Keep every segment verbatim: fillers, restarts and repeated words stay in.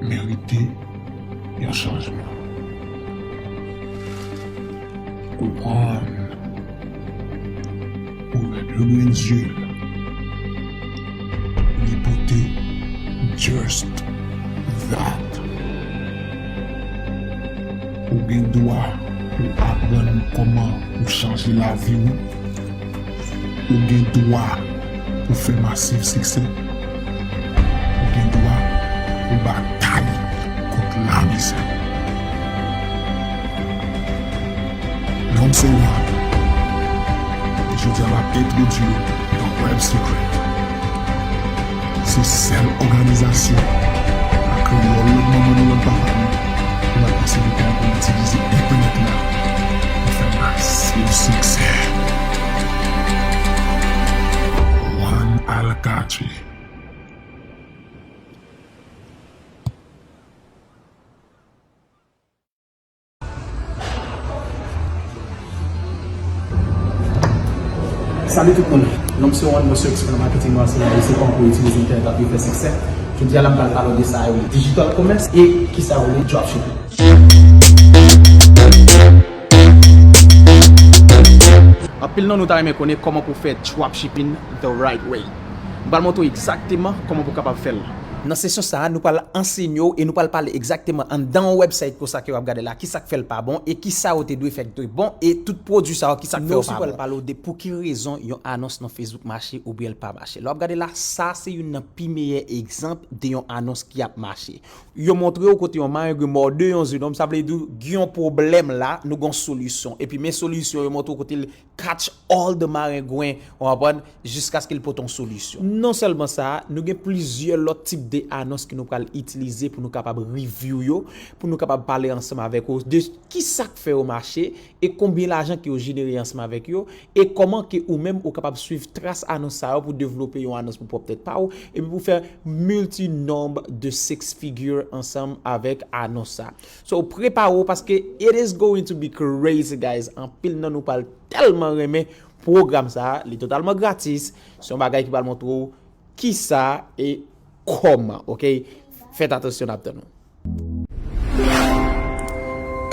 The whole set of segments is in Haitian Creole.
Merite yon chanjman. One pou rèd yo grenn zye l. Li pote just that. Ou gen dwa pou aprann kòman pou chanje lavi w. Ou gen dwa pou fè masiv siksè. Ou gen dwa pou batay kont lamizè. Non m se Wan. Jodi a m ap entwodui w nan Web Secret. Se sèl òganizasyon a kreyòl lòt manman nou lòt papa nou ki bay posiblite nou pou itilize entènèt la pou fè masiv siksè. Wan Alkachi. Salut tout moun. Non m se Wan, mwen se ekspè nan marketing, mwen ansenye ayisyen kòman pou yo itilize entènèt la pou yo fè siksè. Jodi a la m pral pale w de sa yo rele digital commerce e kisa yo rele dropshipping. Anpil nan nou ta renmen konnen kòman pou fè dropshipping the right way. M pral montre w egzakteman kòman pou w kapab fè l. Nan sesyon sa a, nou pral ansenye w e nou pral pale egzakteman anndan yon website konsa ke w ap gade la, kisa k fè l pa bon e kisa w te dwe fè k te bon e tout pwodui sa yo, kisa k fè yo pa bon. Nou osi pral pale w de pou ki rezon yon anons nan Facebook mache oubyen l pa mache. Lè w ap gade la, sa se youn nan pi meyè egzanp de yon anons ki ap mache. Yo montre w kote yon marengwen mòde yon zyenòm, sa vle di gen yon pwoblèm la, nou gen yon solisyon. Epi men solisyon yo montre w kote l catch all the marengwen, w konprann, jiskaske l pote yon solisyon. Non sèlman sa, nou gen plizyè lòt tip de anons ke nou pral itilize pou nou kapab review yo, pou nou kapab pale ansanm avèk ou de kisa k fè yo mache e konbyen lajan ke yo jenere ansanm avèk yo, e kòman ke ou menm ou kapab swiv tras anons sa yo pou devlope yon anons pou pwòp tèt pa w, epi pou fè multi nonb de six figure ansanm avèk anons sa. So, prepare w paske it is going to be crazy, guys. Anpil nan nou pral tèlman renmen pwogram sa a. Li totalman gratis. Se yon bagay ki pral montre w kisa e kòman, oke? Fèt atansyon, n ap tann ou.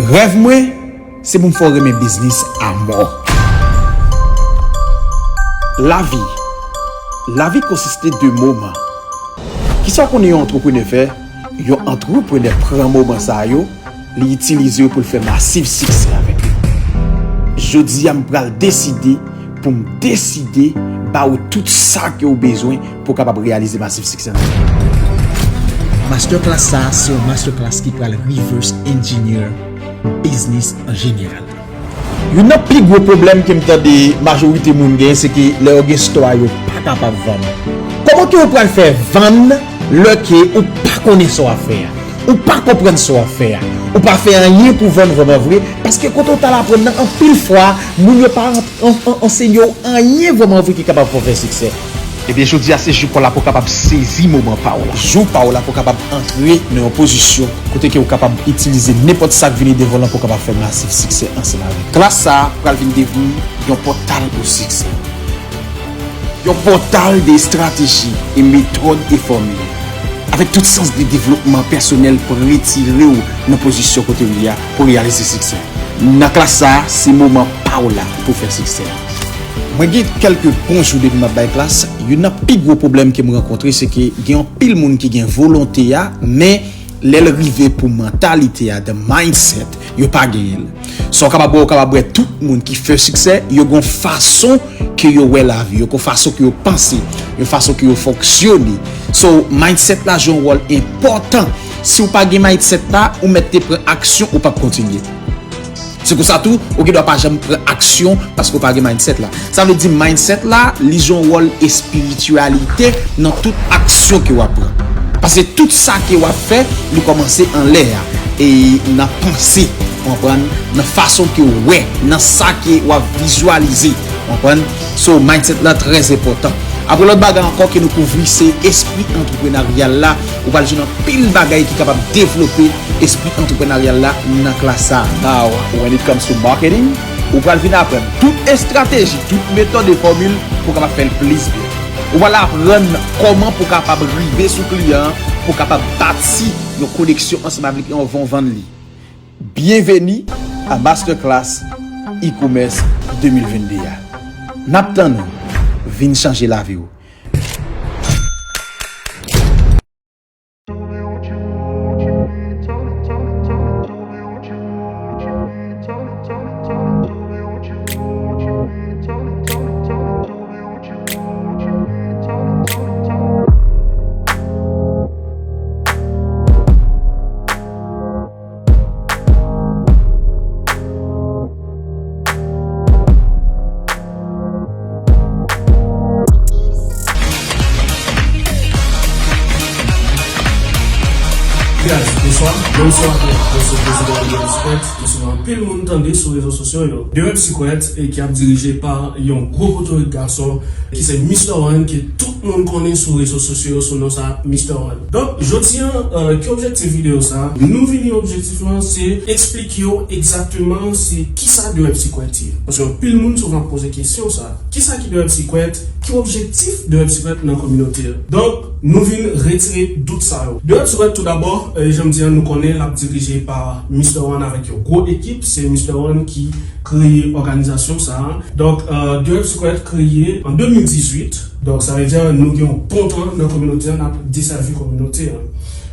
Rèv mwen, se pou m fè w renmen biznis a mò. Lavi. Lavi konsiste de moman. Kisa w konnen yon antreprenè fè? Yon antreprenè pran moman sa yo, li itilize yo pou l fè masiv siksè avèk yo. Jodi a, m pral deside pou m deside ba ou tout sa ke w bezwen pou w kapab reyalize masiv siksè nan vi w. Masterclass sa a se yon masterclass ki pral reverse engineer biznis an jeneral. Youn nan pi gwo pwoblèm ke m tande majorite moun gen, se ke lè yo gen store, yo pa kapab vann. Kòman ke ou pral fè vann lè ke ou pa konnen sa w ap fè a? Ou pa konprann sa w ap fè a? Ou pa fè anyen pou vann vrèman vre, paske kote w t al aprann nan, anpil fwa, moun yo pa an- an- an- ansenye w anyen vrèman vre ki kapab fè w fè siksè. Ebyen, jodi a, se jou pa w la pou w kapab sezi moman pa w la. Jou pa w la pou w kapab antre nan yon pozisyon kote ke w kapab itilize nenpòt sa k vini devan w lan pou w kapab fè masiv siksè ansanm avèk. Klas sa a pral vin devni yon pòtal pou siksè. Yon pòtal de estrateji e metòd e fòmil, avèk tout sans de devlopman pèsonèl pou retire w nan pozisyon kote w ye a, pou reyalize siksè. Nan klas sa a, se moman pa w la pou w fè siksè a. Mwen gen kèlke bon jou depi m ap bay klas. Youn nan pi gwo pwoblèm ke m rankontre, se ke gen anpil moun ki gen volonte a, men lè l rive pou mantalite a, the mindset, yo pa genyen l. Sa w kapab wè, ou kapab wè tout moun ki fè siksè, yo gen yon fason ke yo wè lavi, yo gen yon fason ke yo panse, yon fason ke yo fonksyone. So, mindset la jwe yon wòl enpòtan. Si w pa gen mindset la, ou mèt te pran aksyon, ou p ap kontinye. Se konsa tou, ou gen dwa pa janm pran aksyon paske w pa gen mindset la. Sa vle di mindset la, li jwe yon wòl espirityalite nan tout aksyon ke w ap pran. Paske tout sa ke w ap fè, li kòmanse anlè a. E nan panse, w konprann, nan fason ke w wè, nan sa ke w ap vizyalize, w konprann. So, mindset la trè enpòtan. Apre lòt bagay ankò ke nou kouvri, se espri antreprenaryal la. Ou pral jwenn anpil bagay ki kapab devlope espri antreprenaryal la nan klas sa a. Now, when it comes to marketing, ou pral vin aprann tout estrateji, tout metòd e fòmil pou w kapab fè l plis byen. Ou pral aprann kòman pou w kapab rive sou kliyan an, pou w kapab bati yon koneksyon ansanm avèk li anvan w vann li. Byenveni a Masterclass E-Commerce de mil vennde a. N ap tann ou. Vin chanje lavi w. Guys, bonswa. Bonswa, bonswa, bonswa, bonswa, bonswa. Anpil moun tande sou rezo sosyo yo. The Web Secret, e ki ap dirije pa yon gwo potorik gason ki se Mister One, ke tout moun konnen sou rezo sosyo yo sou non sa Mister One. Donk, jodi a, euh, ki objektif videyo sa? Nou vini, objektif lan se eksplike w egzakteman se kisa The Web Secret ye. Paske anpil moun souvan poze kesyon sa. Kisa ki The Web Secret? Ki objektif The Web Secret nan kominote a? Donk, nou vin retire dout sa yo. The Web Secret, toudabò, euh, jan m di an, nou konnen l ap dirije pa Mister One avèk yon gwo ekip. Se Mister One ki kreye òganizasyon sa a. Donk, euh, The Web Secret kreye an de mil dizuit. Donk, sa vle di nou gen yon bon tan nan kominote a, n ap desèvi kominote a.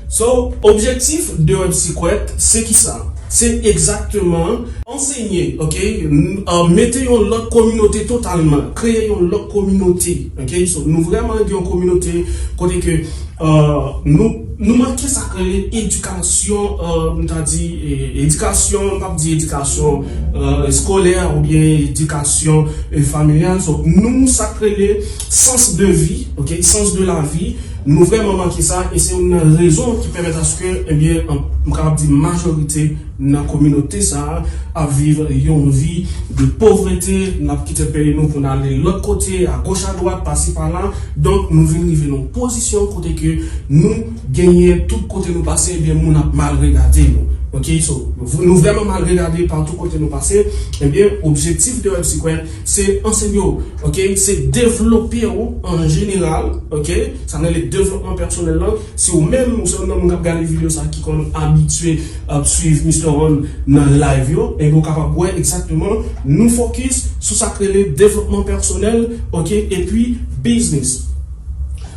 So, objektif The Web Secret, se kisa? Se egzakteman ansenye, ok? N-, euh, mete yon lòt kominote totalman, kreye yon lòt kominote, ok? So, nou vrèman gen yon kominote kote ke, euh, nou, nou manke sa k rele edikasyon, euh, m ta di, eh, edikasyon, m p ap di edikasyon, euh, eskolè oubyen edikasyon, eh, familyal. So, nou, sa k rele sans de vi, ok? Sans de la vi, nou vrèman manke sa, e se youn nan rezon ki pèmèt aske, ebyen, an, m kapab di majorite nan kominote sa a ap viv yon vi de povrete. N ap kite peyi nou pou n ale lòt kote, agoch adwat, pasi pala. Donk, nou vin rive nan yon pozisyon kote ke nou genyen tout kote nou pase, ebyen, moun ap mal regade nou. Ok, so, nou vrèman mal regade patou kote nou pase. Ebyen, objektif de Web Secret, se ansenye w, ok, se devlope w an jeneral, ok, sa n rele devlopman pèsonèl lan. Si ou menm, ou se youn nan moun k ap gade videyo sa ki konn abitye ap swiv Mister One nan live yo, ebyen, ou kapab wè egzakteman nou fokis sou sa k rele devlopman pèsonèl, ok, epi biznis.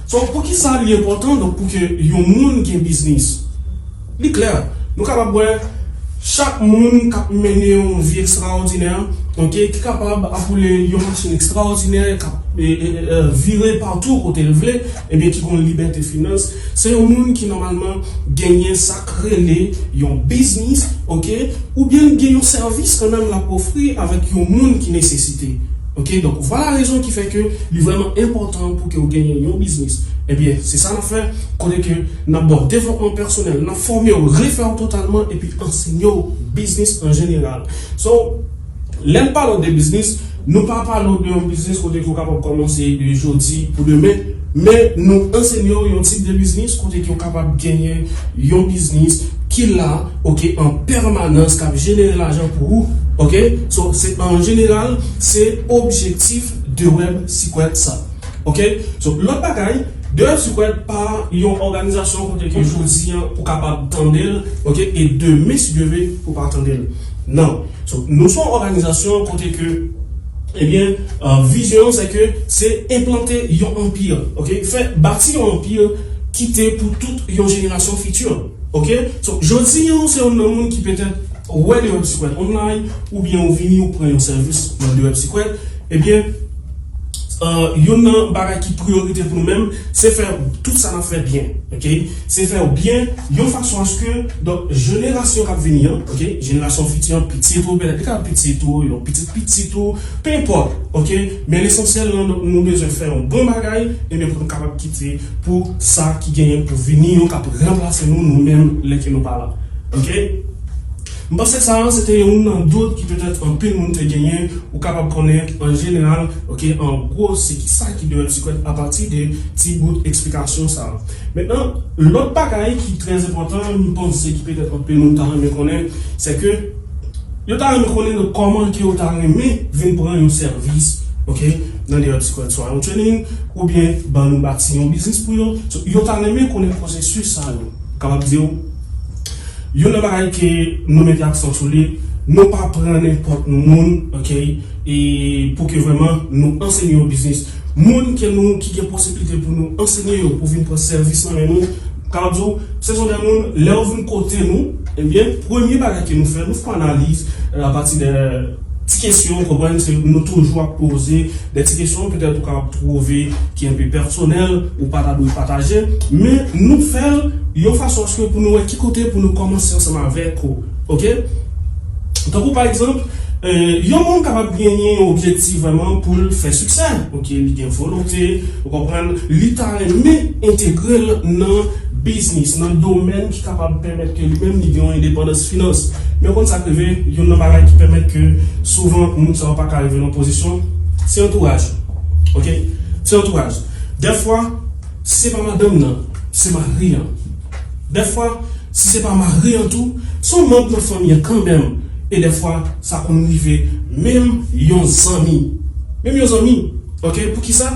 So, poukisa li enpòtan, donk, pou ke yon moun gen biznis? Li klè, nou kapab wè chak moun k ap mennen yon vi ekstraòdinè, ok, ki kapab ap woule yon machin ekstraòdinè, k ap, e, e, e, vire patou kote l vle, ebyen, ki gon libète finans, se yon moun ki nòmalman genyen sa k rele yon biznis, ok, oubyen l gen yon sèvis kanmenm l ap ofri avèk yon moun ki nesesite. Ok, donk, vwala rezon ki fè ke li vrèman enpòtan pou ke w genyen yon biznis. Ebyen, se sa n ap fè, kote ke n ap ba w devlopman pèsonèl, n ap fòme w, refè w totalman, epi ansenye w biznis an jeneral. So, lè n pale w de biznis, nou pa pale w de yon biznis kote ke w kapab kòmanse de jodi pou demen, men nou ansenye w yon tip de biznis kote ke w kapab genyen yon biznis ki la, ok, an pèmanans, k ap jenere lajan pou ou, ok? So, se, an jeneral, se objektif de Web Secret sa. Ok? So, lòt bagay, The Web Secret pa yon òganizasyon kote ke jodi an ou kapab tande l, ok, e demen, si Dye vle, ou pa tande l. Non. So, nou se yon òganizasyon kote ke, ebyen, euh, vizyon an se ke se enplante yon anpi, ok? Fè, bati yon anpi ki te pou tout yon jenerasyon fiti, ok? So, jodi an, ou se youn nan moun ki petèt wè The Web Secret online, oubyen ou vini, ou pran yon sèvis nan The Web Secret, ebyen, euh, youn nan bagay ki priyorite pou nou menm, se fè tout sa n ap fè byen, ok? Se fè l byen, yon fason aske, donk, jenerasyon k ap vini an, ok? Jenerasyon fiti an, pitit ou, petèt li ka pitit ou, yon pitit pitit ou, pe enpòt, ok? Men lesansyèl lan, donk, nou bezwen fè yon bon bagay, ebyen, pou nou kapab kite pou sa ki genyen pou vini, yo k ap ranplase nou, nou menm, lè ke nou pa la. Ok? M panse sa a, se te youn nan dout ki petèt anpil moun te genyen, ou kapab konnen an jeneral, ok, an gwo, se ki sa ki dwe ret sikwèt apati de ti bout eksplikasyon sa a. Mentnan, lòt bagay ki trè enpòtan, m panse ki petèt anpil moun ta renmen konnen, se ke yo ta renmen konnen nan kòman ke yo ta renmen vin pran yon sèvis, ok? nan de website, swa yon training, oubyen ban nou bati yon biznis pou yo. So, yo ta renmen konnen pwosesis sa yo. Kapab di w, youn nan bagay ke nou mete aksan sou li, nou pa pran nenpòt moun, ok, e pou ke vrèman nou ansenye yo biznis. Moun ke nou, ki gen posiblite pou nou ansenye yo, pou vin pran sèvis nan men nou, kapab di w, se yon de moun, lè w vin kote nou, ebyen, premye bagay ke nou fè, nou fè analiz, euh, apati de ti kesyon, w konprann, se nou toujou ap poze de ti kesyon, petèt ou kapab twouve ki enpe pèsonèl, ou pa ta dwe pataje, men nou fè l yon fason aske pou nou wè ki kote pou nou kòmanse ansanm avèk ou, ok? Tankou pa egzanp, euh, yon moun kapab genyen yon objektif vrèman pou l fè siksè, ok? Li gen volonte, ou konprann, li ta renmen entegre l nan biznis, nan domèn ki kapab pèmèt ke li menm li gen yon endepandans finans. Men w konn sa k rive, youn nan bagay ki pèmèt ke souvan moun sa yo pa ka rive nan pozisyon, se antouraj. Ok? Se antouraj. Dèfwa, si se pa madanm nan, se mari an. Dèfwa, si se pa mari an tou, se yon manm nan fanmi an kanmenm. E dèfwa, sa konn rive menm yon zanmi. Menm yon zanmi. Ok? Poukisa?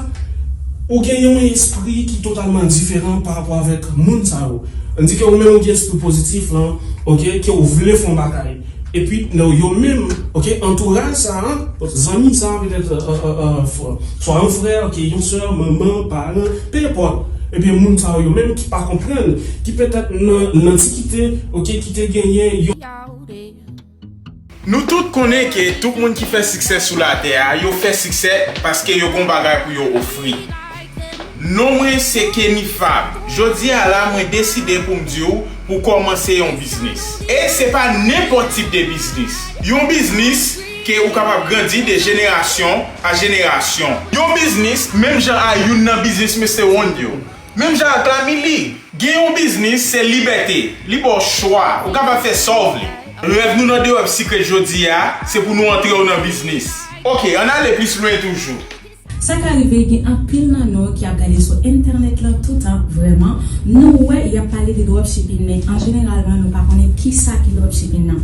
Ou gen yon espri ki totalman diferan pa rapò avèk moun sa yo. Ann di ke ou menm ou gen espri pozitif lan, ok, ke ou vle fè yon bagay. Epi, nan yo menm, ok, antouraj sa a, zanmi sa a, petèt, euh, euh, euh, fr-, swa yon frè, ok, yon sè, manman, paran, pe enpòt. Epi, moun sa yo menm ki pa konprann, ki petèt nan, nan antikite, ok, ki te genyen yon Nou tout konnen ke tout moun ki fè siksè sou latè a, yo fè siksè paske yo gon bagay pou yo ofri. Non mwen se Kenny Fab. Jodi a la mwen deside pou m di w pou kòmanse yon biznis. E se pa nenpòt tip de biznis. Yon biznis ke ou kapab grandi de jenerasyon a jenerasyon. Yon biznis menm jan a youn nan biznis Mister Wonn yo. Menm jan ak Lamili. Gen yon biznis se libète. Li ba w chwa. Ou kapab fè sa w vle. Rèv nou nan The Web Secret jodi a, se pou nou antre w nan biznis. Ok, ann ale plis lwen toujou. Sa ka rive gen anpil nan nou ki ap gade sou entènèt lan toutan, vrèman, nou wè y ap pale de dropshipping, men an jeneralman nou pa konnen kisa ki dropshipping nan.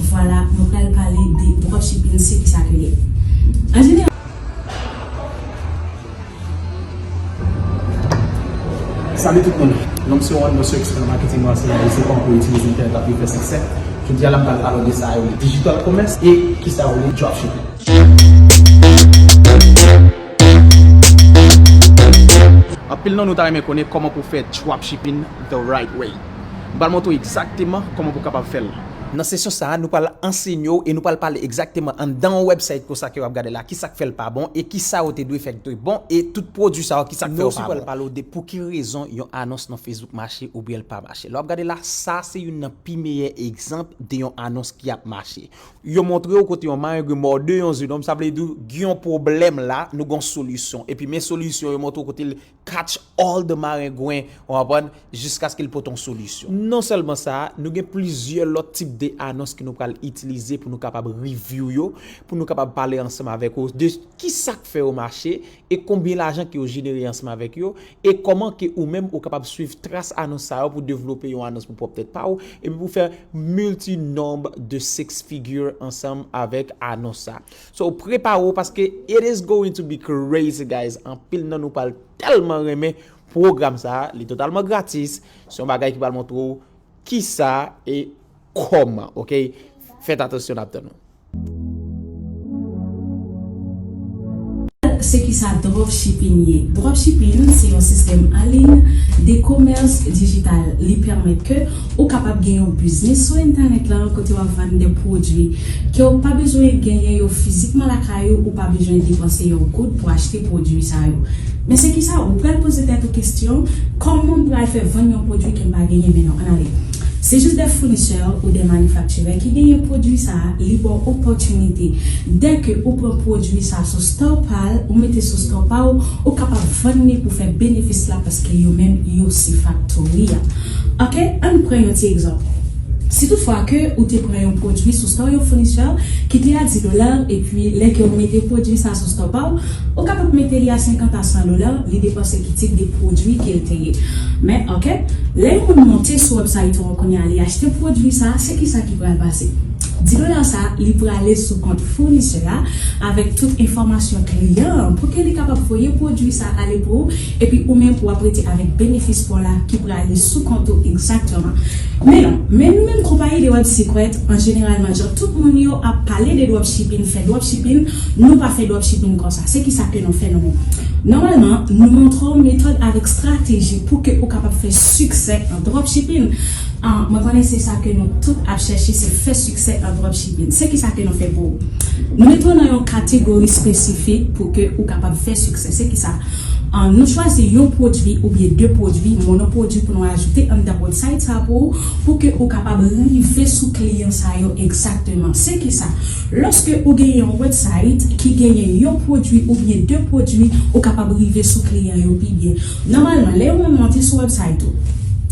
Vwala, nou pral pale de dropshipping, se kisa ke l ye. An jeneral. Salut tout moun. Non m se Wonn, mwen se expert nan marketing nan, se la rezon kòman pou itilize entènèt la pou fè siksè. Jodi a la m pral pale w de sa yo rele digital commerce e kisa yo rele dropshipping. Anpil nan nou ta renmen konnen kòman pou fè dropshipping the right way. M pral montre w egzakteman kòman pou w kapab fè l. Nan sesyon sa a, nou pral ansenye w e nou pral pale egzakteman anndan yon website konsa ke w ap gade la, kisa k fè l pa bon e kisa yo te dwe fè k te bon e tout pwodui sa yo kisa k fè yo pa bon. Nou osi pral pale w de pou ki rezon yon anons nan Facebook mache oubyen l pa mache. Lè w ap gade la, sa se youn nan pi meyè egzanp de yon anons ki ap mache. Yo montre w kote yon marengwen mòde yon zenòm, sa vle di w gen yon pwoblèm la, nou gen yon solisyon. Epi men solisyon yo montre w kote l catch all the marengwen, ou konprann, jiskaske l pote yon solisyon. Non sèlman sa, nou gen plizyè lòt tip de anons ke nou pral itilize pou nou kapab review yo, pou nou kapab pale ansanm avèk ou de kisa k fè yo mache e konbyen lajan ke yo jenere ansanm avèk yo e kòman ke ou menm ou kapab swiv tras anons sa yo pou devlope yon anons pou pwòp tèt pa w epi pou fè multi nonb de six figure ansanm avèk anons sa. So prepare w paske it is going to be crazy guys. Anpil nan nou pral tèlman renmen pwogram sa a, li totalman gratis. Se yon bagay ki pral montre w kisa e kòman, ok? Fèt atansyon n ap tann ou. Se kisa dropshipping ye? Dropshipping se yon sistèm an liy de komès dijital. Li pèmèt ke ou kapab gen yon biznis sou entènèt lan kote w ap vann de pwodui ke w pa bezwen genyen yo fizikman lakay ou, ou pa bezwen depanse yon goud pou achte pwodui sa yo. Men se kisa? Ou pral poze tèt ou kesyon, kòman m pral fè vann yon pwodui ke m pa genyen? Men non, ann ale. Se jis de founisè ou de manifaktirè ki genyen pwodui sa a, li ba w opòtinite. Dèke ou pran pwodui sa a sou store pa l, ou mete sou store pa w, ou kapab vann li pou fè benefis la paske yo menm yo se faktori a. Ok, ann pran yon ti egzanp. Si toutfwa ke ou te pran yon pwodui sou store yon founisè ki te a dis dola, epi lè ke ou mete pwodui sa a sou store pa w, ou kapab mete li a senkant a san dola, li depann se ki tip de pwodui ke l te ye. Men, ok, lè yon moun monte sou website ou an kounye a, li achte pwodui sa a, se kisa ki pral pase? Dis dola sa, li prale sou kont founisè a avèk tout enfòmasyon kliyan an pou ke li kapab voye pwodui sa ale pou ou, epi ou menm pou w ap rete avèk benefis pa w la ki prale sou kont ou egzakteman. Men non, men nou menm konpayi de Web Secret, an jeneralman, jan tout moun yo ap pale de dropshipping, fè dropshipping, nou pa fè dropshipping konsa. Se ki sa ke nou fè nou menm? Nòmalman, nou montre w metòd avèk estrateji pou ke ou kapab fè siksè an dropshipping. Ah, mwen konnen se sa ke nou tout ap chèche, se fè siksè an dropshipping. Se ki sa ke nou fè pou ou? Nou mete w nan yon kategori espesifik pou ke ou kapab fè siksè. Se ki sa? Ah, nou chwazi yon pwodui oubyen de pwodui, monopwodui pou nou ajoute anndan website sa pou ou, pou ke ou kapab rive sou kliyan sa yo egzakteman. Se ki sa? Lòske ou genyen yon website ki genyen yon pwodui oubyen de pwodui, ou kapab rive sou kliyan yo pi byen. Nòmalman, lè yon moun monte sou website ou,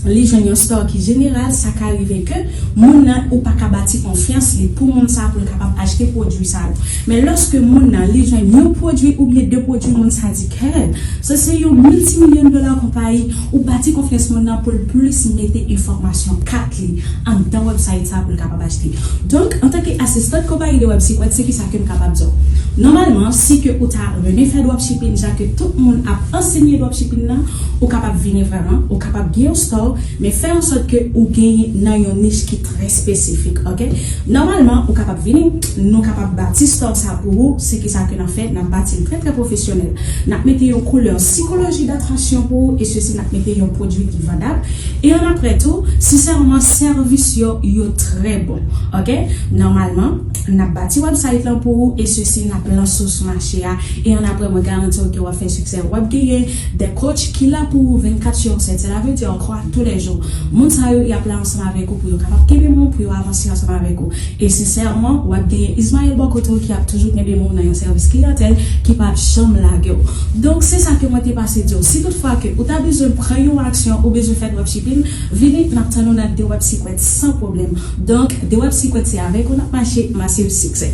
li jwenn yon store ki jeneral, sa ka rive ke moun nan ou pa ka bati konfyans li pou moun sa pou l kapab achte pwodui sa yo. Men lòske moun nan li jwenn yon pwodui oubyen de pwodui, moun sa di, "Kè, sa se yon miltimilyon dola konpayi," ou bati konfyans moun nan pou l plis mete enfòmasyon kat li anndan website sa pou l kapab achte. Donk, antanke asistan konpayi de Web Secret, se ki sa ke m kapab di w? Nòmalman, si ke ou ta renmen fè dropshipping, jan ke tout moun ap ansenye dropshipping nan, ou kapab vini vrèman, ou kapab gen yon store, men fè an sòt ke ou genyen nan yon nich ki trè espesifik, oke? Nòmalman, ou kapab vini, nou kapab bati store sa pou ou, se ki sa ke n ap fè, n ap bati l trè, trè pwofesyonèl. N ap mete yon koulè sikoloji datraksyon pou ou, e sesi n ap mete yon pwodui ki vandab. E annapre tou, sensèman, sèvis yo, yo trè bon, oke? Nòmalman, n ap bati website lan pou ou, e sesi n ap lanse w sou mache a. E annapre, mwen garanti w ke w ap fè siksè. W ap genyen de coach ki la pou ou vennkat sur sèt. Cela veut dire, quoi, tous les jours. Moun sa yo, y ap la ansanm avèk ou pou yo kapab kenbe men w, pou yo avanse ansanm avèk ou. E sensèman, w ap genyen Ismaël bò kote w ki ap toujou kenbe men w nan yon sèvis kliyantèl ki p ap janm lage w. Donk, se sa ke mwen te pase di w. Si toutfwa ke ou ta bezwen pran yon aksyon, ou bezwen fè dropshipping, vini, n ap tann ou nan The Web Secret san pwoblèm. Donk, The Web Secret se avèk ou n ap mache, masiv siksè.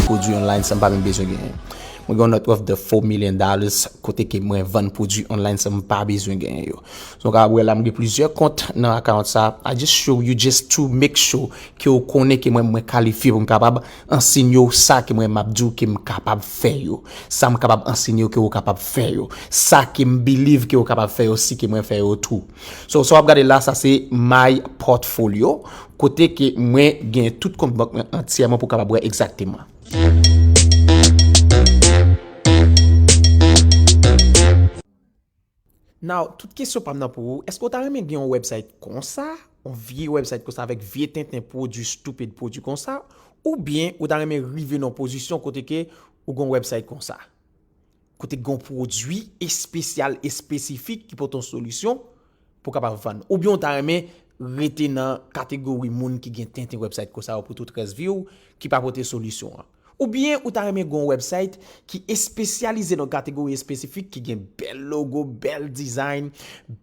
Pwodui online san m pa menm bezwen genyen. Mwen gen yon net worth de four million dollars kote ke mwen vann pwodui online san m pa bezwen genyen yo. So, w ka wè la, m gen plizyè kont nan account sa. I just show you just to make sure ke w konnen ke mwen, mwen kalifye pou m kapab ansenye w sa ke mwen m ap di w ke m kapab fè yo. Sa m kapab ansenye w ke w kapab fè yo. Sa ke m believe ke w kapab fè yo si ke mwen fè yo tou. So, sa w ap gade la, sa se my portfolio, kote ke mwen gen tout kont bank mwen antyèman pou w kapab wè egzakteman. Now, tout kesyon pa m nan pou ou, èske w ta renmen gen yon website konsa? Yon vye website konsa avèk vye tenten pwodui stupid pwodui konsa? Oubyen ou ta renmen rive nan yon pozisyon kote ke ou gen yon website konsa? Kote gen yon pwodui espesyal, espesifik ki pote yon solisyon pou w kapab vann? Oubyen w ta renmen rete nan kategori moun ki gen tenten website konsa yo pou tout rès vi w, ki pa pote solisyon an? Oubyen ou ta renmen gen yon website ki espesyalize nan kategori espesifik, ki gen bèl logo, bèl design,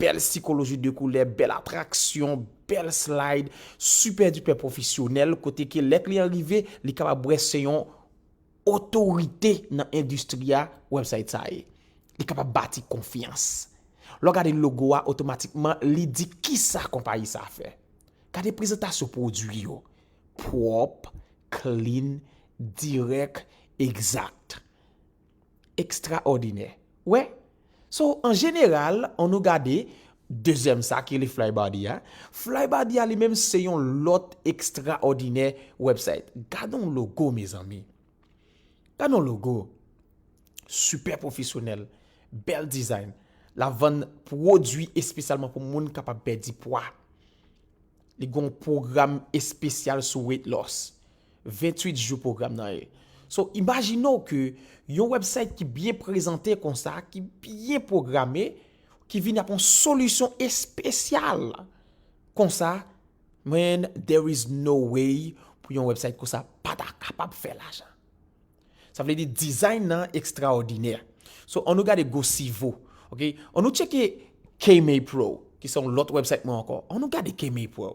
bèl sikoloji de koulè, bèl atraksyon, bèl slide, sipè dipè pwofesyonèl, kote ke lè kliyan rive, li kapab wè se yon otorite nan endistri a, website sa ye. Li kapab bati konfyans. Lè w gade logo a, otomatikman, li di kisa konpayi sa fè. Gade prezantasyon pwodui yo. Pwòp, clean, dirèk, egzak. Ekstraòdinè. Wè? So, an jeneral, an nou gade, dezyèm sa ki rele Flybody a. Flybody a li menm se yon lòt ekstraòdinè website. Gade yon logo, mezanmi. Gade yon logo. Sipè pwofesyonèl. Bèl design. L ap vann pwodui espesyalman pou moun kapab pèdi pwa. Li gen yon pwogram espesyal sou weight loss. Venntuit jou pwogram nan ye. So, imajine w ke yon website ki byen prezante konsa, ki byen pwograme, ki vini ak yon solisyon espesyal konsa, Man, there is no way pou yon website konsa pa ta kapab fè lajan. Sa vle di design nan ekstraòdinè. So, ann nou gade Gosivo, ok? Ann nou tcheke Kmay Pro, ki se yon lòt website mwen ankò. Ann nou gade Kmay Pro.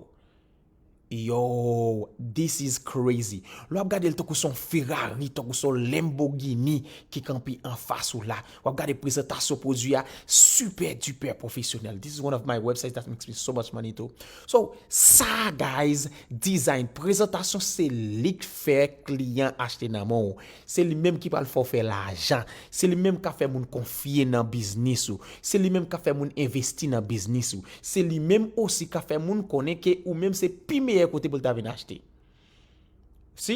Yo, this is crazy. Lè w ap gade l tankou se yon Ferrari, tankou se yon Lamborghini ki kanpe anfas ou la. W ap gade prezantasyon pwodui a, super duper profesyonèl. This is one of my websites that makes me so much money too. So, sa, guys, design, prezantasyon se li k fè kliyan achte nan men w. Se li menm ki pral fè w fè lajan. Se li menm k ap fè moun konfye nan biznis ou. Se li menm k ap fè moun envesti nan biznis ou. Se li menm osi k ap fè moun konnen ke ou menm se pi meyè kote pou l ta vin achte. Si,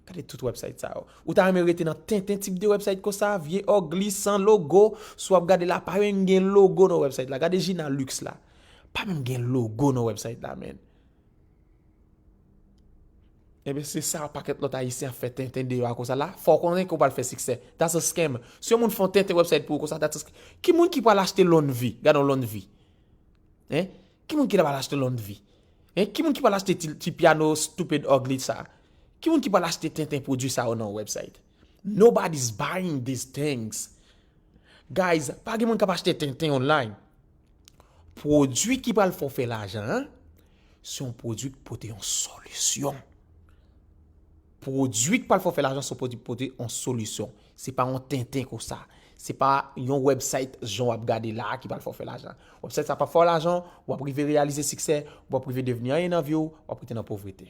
gade tout website sa yo. Ou ta renmen rete nan tenten tip de website konsa, vye ugly, san logo, si w ap gade la, pa menm gen logo nan website la. Gade Gina Lux la. Pa menm gen logo nan website la, man. Ebyen, se sa pakèt lòt Ayisyen ap fè tenten deyò a konsa la. Fò w konnen ke w pral fè siksè. That's a scam. Si yon moun fè yon tenten website pou ou konsa, that's a scam. Ki moun ki pral achte Lonvi? Gade yon Lonvi. Hein? Ki moun ki pral achte Lonvi? Hein? Ki moun ki pral achte ti, ti piano stupid ugly sa? Ki moun ki pral achte tenten pwodui sa yo nan yon website? Nobody's buying these things. Guys, pa gen moun k ap achte tenten online. Pwodui ki pral fè w fè lajan an, se yon pwodui k pote yon solisyon. Pwodui k pral fè w fè lajan, se yon pwodui k pote yon solisyon. Se pa yon tenten konsa. Se pa yon website jan w ap gade la a ki pral fè w fè lajan. Website sa p ap fè w lajan, w ap rive reyalize siksè, w ap rive devni anyen nan vi w, w ap rete nan povrete.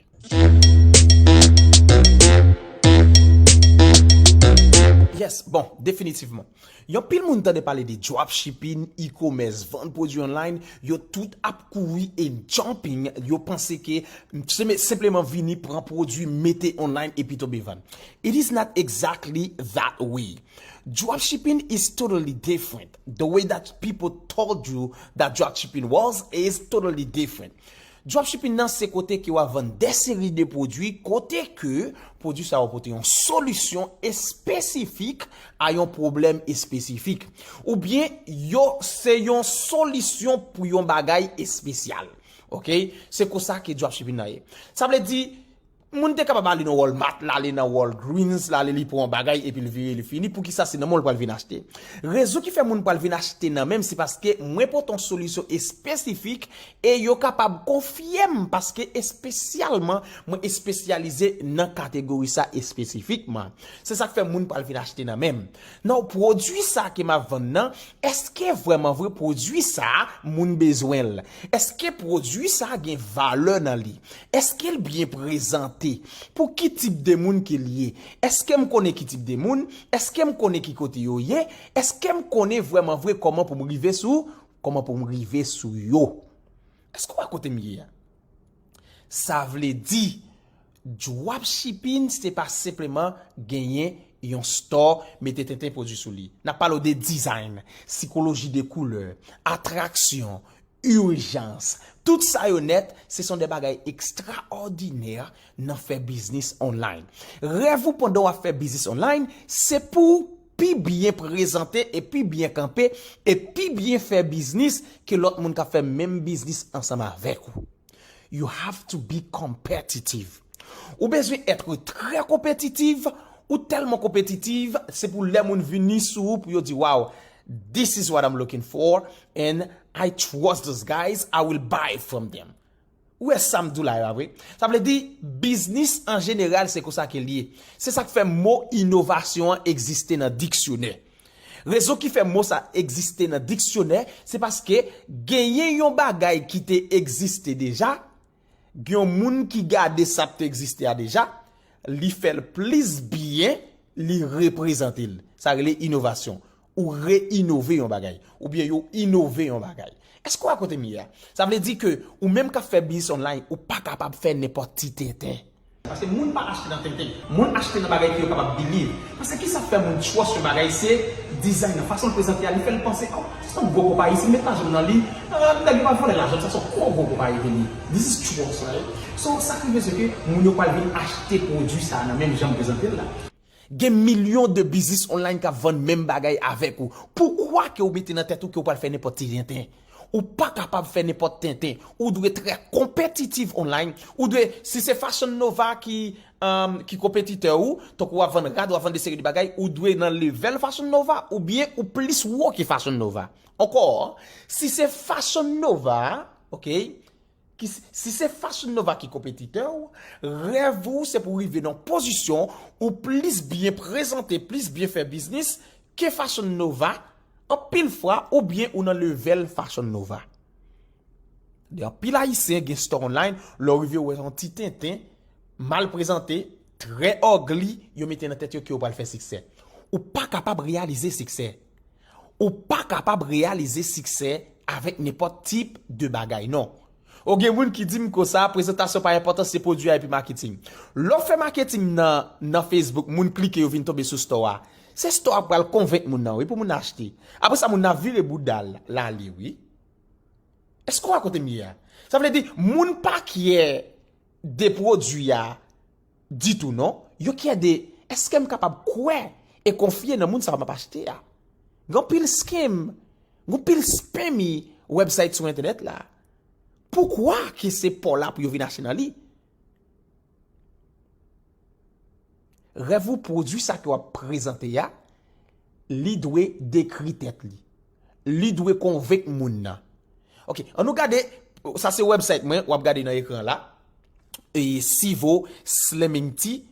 Yes, bon, definitivman. Yon pil moun tande pale de dropshipping, e-commerce, vann pwodui online, yo tout ap kouri and jumping, yo panse ke se me-, senpleman vini pran pwodui, mete online epi tonbe vann. It is not exactly that way. Dropshipping is totally different. The way that people told you that dropshipping was is totally different. Dropshipping nan se kote ke w ap vann de seri de pwodui, kote ke pwodui sa yo pote yon solisyon espesifik a yon pwoblèm espesifik. Oubyen, yo, se yon solisyon pou yon bagay espesyal. Ok? Se konsa ke dropshipping nan ye. Sa vle di, moun te kapab ale nan Walmart, l ale nan Walgreens, l ale li pran yon bagay, epi l vire, li fini. Poukisa se nan men w l pral vin achte? Rezon ki fè moun pral vin achte nan men m, se paske mwen pote yon solisyon espesifik e yo kapab konfye m, paske espesyalman, mwen espesyalize nan kategori sa espesifikman. Se sa k fè moun pral vin achte nan men m. Nan pwodui sa ke m ap vann nan, èske vrèman vre pwodui sa moun bezwen l? Èske pwodui sa gen valè nan li? Èske l byen prezante? Pou ki tip de moun ke l ye? Èske m konnen ki tip de moun? Èske m konnen ki kote yo ye? Èske m konnen vrèman vre kòman pou m rive sou, kòman pou m rive sou yo? Èske w wè kote m ye a? Sa vle di, dropshipping se pa senpleman genyen yon store, mete tenten pwodui sou li. N ap pale w de design, sikoloji de koulè, atraksyon, ijans. Tout sa yo nèt, se son de bagay ekstraòdinè nan fè biznis online. Rèv ou pandan w ap fè biznis online, se pou w pi byen prezante e pi byen kanpe e pi byen fè biznis ke lòt moun k ap fè menm biznis ansanm avèk ou. You have to be competitive. Ou bezwen èt trè konpetitif, ou tèlman konpetitif, se pou lè moun vini sou ou pou yo di, "Wow, this is what I'm looking for, and I trust those guys, I will buy from them." Ou wè sa m di w la, e pa vre? Sa vle di, biznis an jeneral, se konsa ke l ye. Se sa k fè mo inovasyon an egziste nan diksyonè. Rezon ki fè mo sa egziste nan diksyonè, se paske genyen yon bagay ki te egziste deja, gen yon moun ki gade sa k te egziste a deja, li fè l plis byen, li reprezante l. Sa rele inovasyon. Ou reinove yon bagay. Oubyen yo inove yon bagay. Èske w wè kote m ye a? Sa vle di ke ou menm k ap fè biznis online, ou pa kapab fè nenpòt ti tenten. Paske moun pa achte nan tenten. Moun achte nan bagay ke yo kapab believe. Paske kisa k fè moun trust yon bagay, se design nan, fason l prezante a, li fè l panse, "Oh, se yon gwo konpayi, si m met lajan m nan li, eh, nèg yo pral vòlè lajan m, sa se yon gwo, gwo konpayi ke li." This is trust, right? So, sa k rive se ke moun yo pral vin achte pwodui sa a nan menm jan m prezante l la. Gen milyon de biznis online k ap vann menm bagay avèk ou. Poukwa ke w mete nan tèt ou ke w pral fè nenpòt ti tenten? Ou pa kapab fè nenpòt tenten. Ou dwe trè konpetitif online. Ou dwe, si se Fashion Nova ki, um, ki konpetitè ou, tankou w ap vann rad, w ap vann de seri de bagay, ou dwe nan level Fashion Nova, oubyen ou plis wo ke Fashion Nova. Ankò, si se Fashion Nova, ok, ki, si se Fashion Nova ki konpetitè ou, rèv ou se pou rive nan pozisyon ou plis byen prezante, plis byen fè biznis ke Fashion Nova, anpil fwa, oubyen ou nan level Fashion Nova. De anpil Ayisyen gen store online, lè w rive w wè yon ti tenten, mal prezante, trè ugly, yo mete nan tèt yo ke yo pral fè siksè. Ou pa kapab reyalize siksè. Ou pa kapab reyalize siksè avèk nenpòt tip de bagay, non. O gen moun ki di m konsa, prezantasyon pa enpòtan, se pwodui a epi maketing. Lè w fè maketing nan, nan Facebook, moun klike, yo vin tonbe sou store a. Se store a k pral konvenk moun nan, wi, pou moun achte. Apre sa, moun nan vire bouda l, l ale, wi. Èske w wè kote m ye a? Sa vle di, moun pa kyè de pwodui a ditou, non. Yo kyè de, èske m kapab kwè e konfye nan moun sa m ap achte a? Gen anpil scam, gen anpil spammy website sou entènèt la. Poukwa ke se pa w la pou yo vin achte nan li? Rèv ou, pwodui sa ke w ap prezante a, li dwe dekri tèt li. Li dwe konvenk moun nan. Ok, ann nou gade, sa se website mwen, w ap gade nan ekran la. E Sivo Slimming Tea,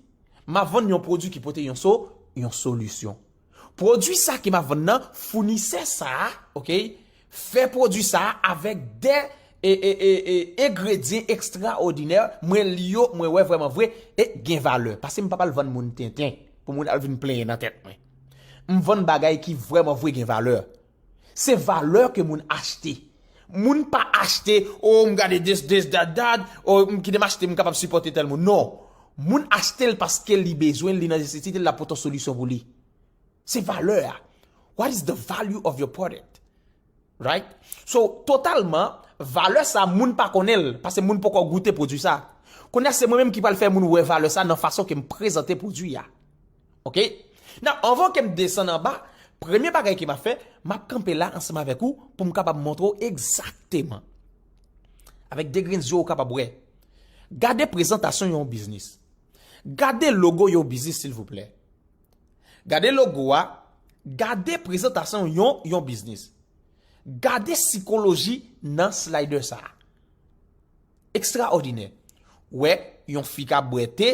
m ap vann yon pwodui ki pote yon so, yon solisyon. Pwodui sa ke m ap vann nan, founisè sa a, ok, fè pwodui sa a avèk de e, e, e, e, engredyan ekstraòdinè, mwen li yo, mwen wè vrèman vre, e gen valè. Paske m pa pral vann moun tenten, pou moun al vin plenyen nan tèt mwen. M vann bagay ki vrèman vre gen valè. Se valè ke moun achte. Moun pa achte, oh, m gade this, this, that, that, oh, m kite m achte, m kapab sipòte tèl moun. Non. Moun achte l paske li bezwen l, li nan nesesite l, l ap pote yon solisyon pou li. Se valè a. What is the value of your product? Right? So, totalman, valè sa, moun pa konnen l, paske moun poko goute pwodui sa. Kounye a, se mwen menm ki pral fè moun wè valè sa nan fason ke m prezante pwodui a. Ok? Now, anvan ke m desann anba, premye bagay ke m ap fè, m ap kanpe la ansanm avèk ou pou m kapab montre w egzakteman. Avèk de grenn zye w kapab wè. Gade prezantasyon yon biznis. Gade logo yon biznis, silvouplè. Gade logo a, gade prezantasyon yon, yon biznis. Gade sikoloji nan slider sa a. Ekstraòdinè. Wè yon fi k ap bwè te,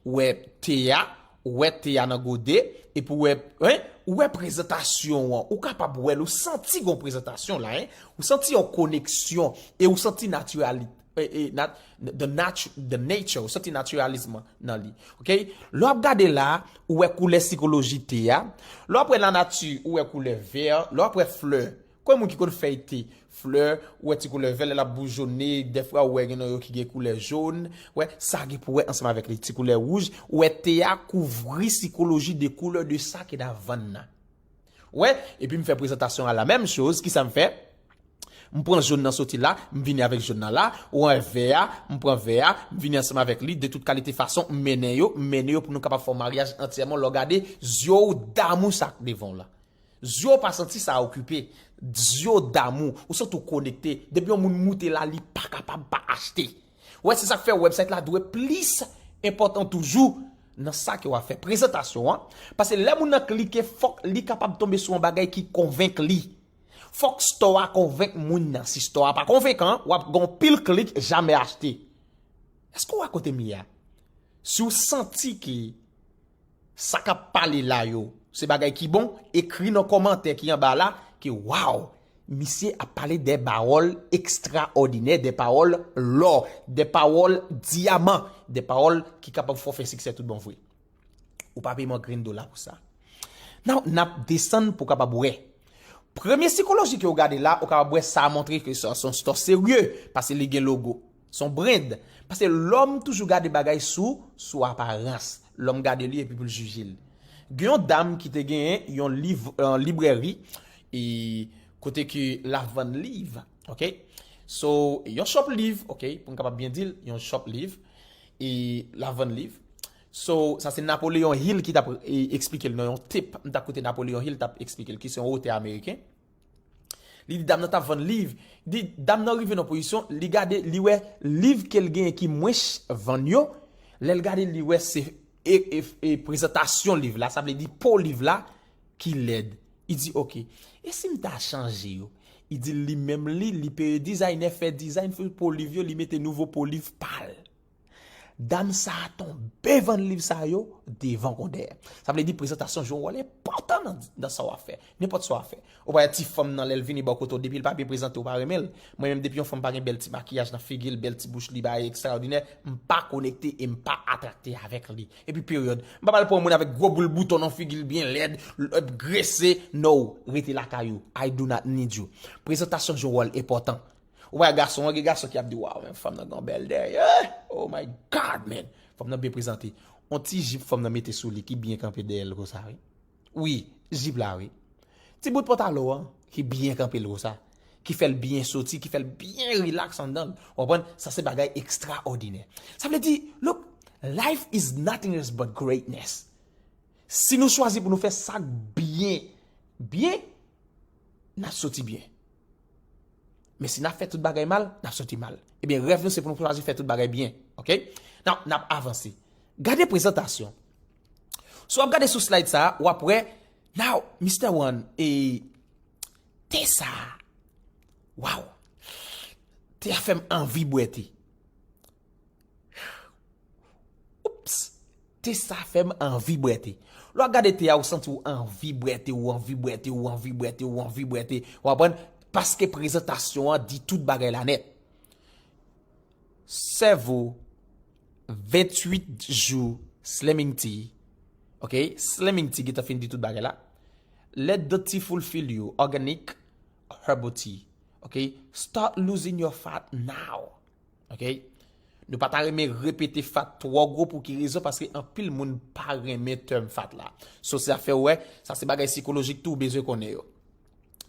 wè te a, wè te a nan gode, epi wè, en, wè prezantasyon an, ou kapab wè l, ou santi gon prezantasyon la, en, ou santi yon koneksyon, e ou santi natirali-, e, e, nat-, the natu-, the nature, ou santi natiralism nan li. Ok? Lè w ap gade la, ou wè koulè sikoloji te a. Lè w ap wè lanati, ou wè koulè vè. Lè w ap wè flè. Konbyen moun ki konn fèy te, flè, ou wè ti koulè vè, lè l ap boujonnen, dèfwa ou wè gen nan yo ki gen koulè jòn. Wè, sa gen pou wè ansanm avèk li, ti koulè wouj. Ou wè te a kouvri sikoloji de koulè de sa ke n ap vann nan. Wè, epi m fè prezantasyon a la menm choz, kisa m fè? M pran jòn nan soti la, m vini avèk jòn nan la, ou wè vè a, m pran vè a, m vini ansanm avèk li, de tout kalite fason, m mennen yo, m mennen yo pou nou kapab fè yon maryaj antyèman. Lè w gade, zye w damou sa k devan w la. Zye w pa santi sa okipe, zye w damou, ou santi w konekte. Depi yon moun moute la, li pa kapab pa achte. Wè, se sa k fè website la dwe plis enpòtan toujou nan sa ke w ap fè. Prezantasyon an, paske lè moun nan klike, fòk li kapab tonbe sou yon bagay ki konvenk li. Fòk store a konvenk moun nan. Si store a pa konvenkan, w ap gen yon pil klik, jamè achte. Èske w wè kote m ye a? Si w santi ke sa k ap pale la yo, se bagay ki bon, ekri nan kòmantè ki anba la ke, waw, misye ap pale de pawòl ekstraòdinè, de pawòl lò, de pawòl dyaman, de pawòl ki kapab fè w fè siksè tout bon vre. Ou pa peye m yon grenn dola pou sa. Now, n ap desann pou w kapab wè. Premye sikoloji ke w gade la, ou kapab wè sa montre ke se, se yon store serye, paske li gen logo. Se yon brand. Paske lòm toujou gade bagay sou, sou aparans. Lòm gade li epi pou l jije l. Gen yon dam ki te genyen yon liv, yon librèri, e kote ke l ap vann liv, ok? So, yon shop liv, ok, pou m kapab byen di l, yon shop liv, e l ap vann liv. So, sa se Napoleon Hill ki t ap, e, eksplike l nan yon tape. M t ap koute Napoleon Hill t ap eksplike l, ki se yon otè ameriken. Li di dam nan t ap vann liv. Li di dam nan rive nan pozisyon, li gade, li wè liv ke l genyen ki mwens vann yo. Lè l gade, li wè se e, e, e prezantasyon liv la, sa vle di po liv la ki lèd. Li di, "Oke, e si m ta chanje yo?" Li di li menm li, li peye dizayne fè dizayn sou po liv yo, li mete nouvo po liv pa l. Dam sa a tonbe vann liv sa yo devan Kondè. Sa vle di prezantasyon jwe yon wòl enpòtan nan, nan sa w ap fè. Nenpòt sa w ap fè. Ou pa wè ti fanm nan lè l vini bò kote w, depi l pa byen prezante, ou pa renmen l. Mwen menm, depi yon fanm pa gen bèl ti makiyaj nan figi l, bèl ti bouch li, bagay ekstraòdinè, m pa konekte e m pa atrakte avèk li. Epi peryòd. M pa pral pran yon moun avèk gwo boul bouton nan figi l byen lèd, l ap grese. No, rete lakay ou. I do not need you. Prezantasyon jwe yon wòl enpòtan. Ou wè gason an, gen gason ki ap di, "Waw, men fanm nan gen yon bèl dèyè. Oh my God, man." Fanm nan byen prezante. On ti jip fanm nan mete sou li ki byen kanpe dèyè l konsa, wi. Wi, jip la, wi. Ti bout pantalon an ki byen kanpe l konsa, ki fè l byen soti, ki fè l byen rilaks anndan l. Ou konprann? Sa se bagay ekstraòdinè. Sa vle di, look, life is nothing else but greatness. Si nou chwazi pou nou fè sa k byen, byen, n ap soti byen. Men si n ap fè tout bagay mal, n ap soti mal. Ebyen, rèv nou se pou nou chwazi fè tout bagay byen. Oke? Now, n ap avanse. Gade prezantasyon. Si w ap gade sou slide sa a, w ap wè, now, Mister One, e, te sa a, waw, te a fè m anvi bwè te. Oups, te sa fè m anvi bwè te. Lè w ap gade te a, ou santi w anvi bwè te, ou anvi bwè te, ou anvi bwè te, ou anvi bwè te. Ou konprann? Paske prezantasyon an di tout bagay la nèt. Sèvo, venntuit jou Slimming Tea. Oke? Slimming Tea gentan fin di tout bagay la. Let the tea fulfill you. Organic herbal tea. Oke? Start losing your fat now. Oke? Nou pa ta renmen repete fat twò gwo pou ki rezon? Paske anpil moun pa renmen tèm fat la. So, sa fè w wè, sa se bagay sikolojik tou ou bezwen konnen yo.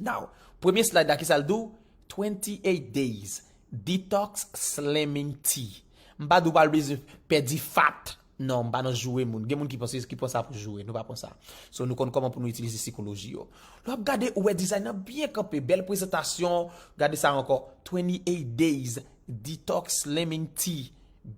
Now, premye slide la, ki sa l di w? Twenty-eight days. Detox slimming tea. M pa di w pa bezwen pèdi fat. Non, m pa nan joure moun. Gen moun ki panse, ki pran sa pou joure. Nou pa pran sa. So, nou konn kòman pou nou itilize sikoloji yo. Lè w ap gade, ou wè dizay nan byen kanpe, bèl prezantasyon. Gade sa ankò. Twenty-eight days. Detox slimming tea.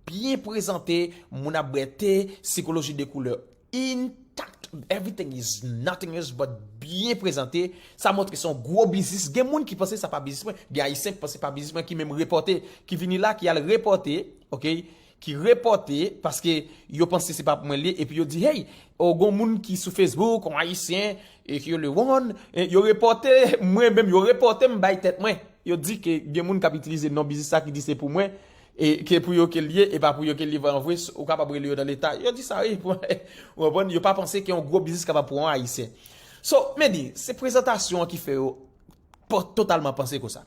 Byen prezante, moun ap bwè te, sikoloji de koulè intact, everything is nothing else but byen prezante. Sa montre se yon gwo biznis. Gen moun ki panse sa pa biznis mwen. Gen Ayisyen ki panse pa biznis mwen, ki menm repòte, ki vini la, ki al repòte, oke, ki repòte paske yo panse se pa pou mwen li ye, epi yo di, hey, o, gon moun ki sou Facebook, yon Ayisyen, e ki yo le won, e yo repòte mwen menm, yo repòte m bay tèt mwen. Yo di ke gen moun k ap itilize non biznis sa ki di se pou mwen, e ke pou yo ke l ye, e pa pou yo ke l ye vrè an vre, ou kapab rele yo nan leta. Yo di sa, wi, pou, ou konprann? Yo pa panse ke yon gwo biznis kapab pou yon Ayisyen. So, men di, se prezantasyon an ki fè yo pa totalman panse konsa.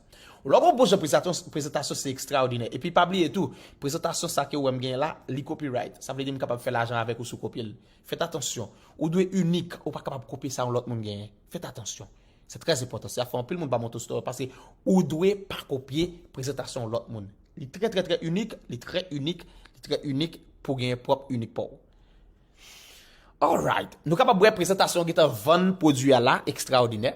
Lè w gon bon jan prezantasyon, prezantasyon se ekstraòdinè. Epi pa bliye tou, prezantasyon sa ke w wè m genyen la, li copyright. Sa vle di m kapab fè lajan avèk ou si w kopye l. Fèt atansyon. Ou dwe inik, ou pa kapab kopye sa yon lòt moun genyen. Fèt atansyon. Se trè enpòtan. Sa fè anpil moun pa monte story paske ou dwe pa kopye prezantasyon yon lòt moun. Li trè, trè, trè inik, li trè inik, li trè inik pou genyen pwòp inik pa w. Alright. Nou kapab wè prezantasyon an gentan vann pwodui a la, ekstraòdinè.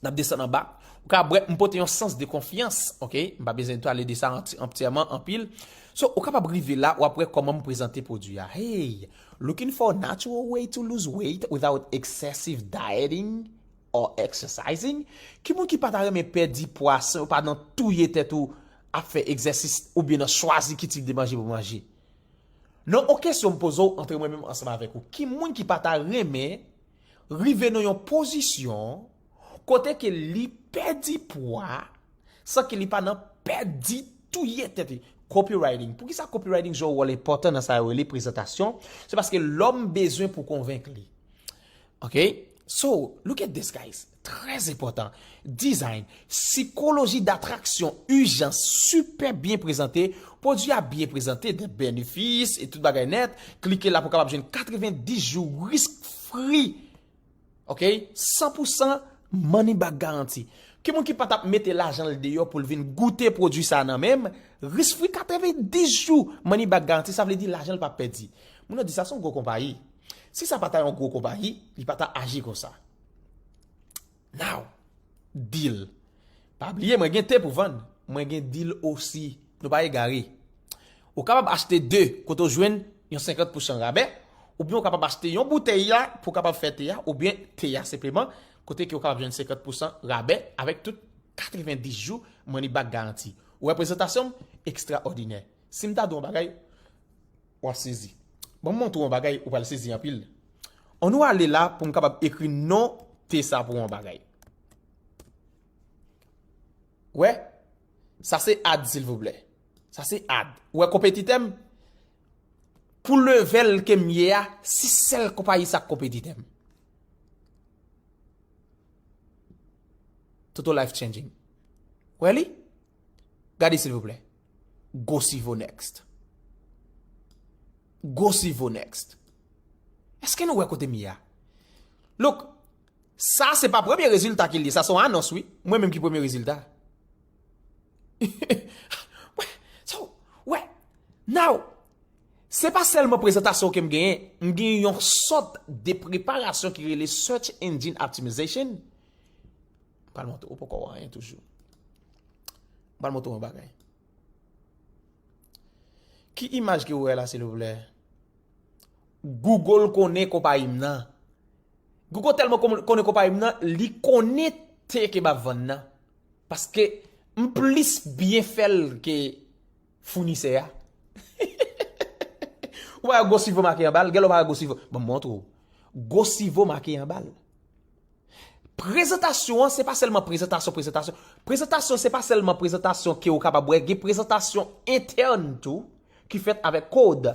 N ap desann anba. Ou kapab wè m pote yon sans de konfyans, oke? M pa bezwen tou ale de sa anti-, antyèman, anpil. So, ou kapab rive la, w ap wè kòman m prezante pwodui a. Hey, looking for a natural way to lose weight without excessive dieting or exercising? Ki moun ki pa ta renmen pèdi pwa san yo pa nan touye tèt ou ap fè egzèsis oubyen nan chwazi ki tip de manje pou manje? Non, yon kesyon m poze w antre mwen menm ansanm avèk ou. Ki moun ki pa ta renmen rive nan yon pozisyon kote ke li pèdi pwa san ke li pa nan pèdi touye tèt li? Copywriting. Poukisa copywriting jwe yon wòl enpòtan nan sa yo rele prezantasyon? Se paske lòm bezwen pou konvenk li. Ok? So, look at this, guys. Trè enpòtan. Design, sikoloji datraksyon, ijans, sipè byen prezante, pwodui a byen prezante, de benefis e tout bagay nèt. Klike la pou w kapab jwenn katrevendis jou risk free. Ok? San pou san money back guarantee. Ki moun ki pa t ap mete lajan l deyò pou l vin goute pwodui sa nan men m? Risk free katrevendis jou money back guarantee, sa vle di lajan l p ap pèdi. Moun yo di sa se yon gwo konpayi. Si sa pa ta yon gwo konpayi, li pa ta aji konsa. Now, deal. Pa bliye, mwen gen te pou vann. Mwen gen deal osi. Nou pa egare. Ou kapab achte de, kote w jwenn yon senkant pousan rabè, oubyen ou kapab achte yon boutèy la pou w kapab fè te a, oubyen te a senpleman, kote ke w kapab jwenn senkant pousan rabè avèk tout katrevendis jou money back garanti. Ou wè prezantasyon m? Ekstraòdinè. Si m ta di w yon bagay, w ap sezi. Ban m montre w yon bagay, ou pral sezi anpil. Ann nou ale la pou m kapab ekri non te sa pou yon bagay. Wè, sa se ad, silvouplè. Sa se ad. Ou wè konpetitè m? Pou level ke m ye a, si sèl konpayi sa k konpetitè m. Toto life changing. Wè li? Gade silvouplè. Gosivo next. Gosivo next. Èske nou wè kote m ye a? Look, sa se pa premye rezilta ki l ye, sa se yon anons wi. Mwen menm ki premye rezilta. So, wè, now, se pa sèlman prezantasyon ke m genyen, m gen yon sòt de preparasyon ki rele Search Engine Optimization. M pral montre, ou poko wè anyen toujou. M pral montre w yon bagay. Ki imaj ke ou wè la, silvouplè? Google konnen konpayi m nan. Google tèlman kon- konnen konpayi m nan, li konnen te ke m ap vann nan. Paske m plis byen fè l ke founisè a. Ou pa wè Gosivo make anba l? Gèlè ou pa wè Gosivo? Ban m montre w. Gosivo make anba l. Prezantasyon an, se pa sèlman prezantasyon, prezantasyon. Prezantasyon, se pa sèlman prezantasyon ke ou kapab wè, gen prezantasyon entèn tou ki fèt avèk kòd.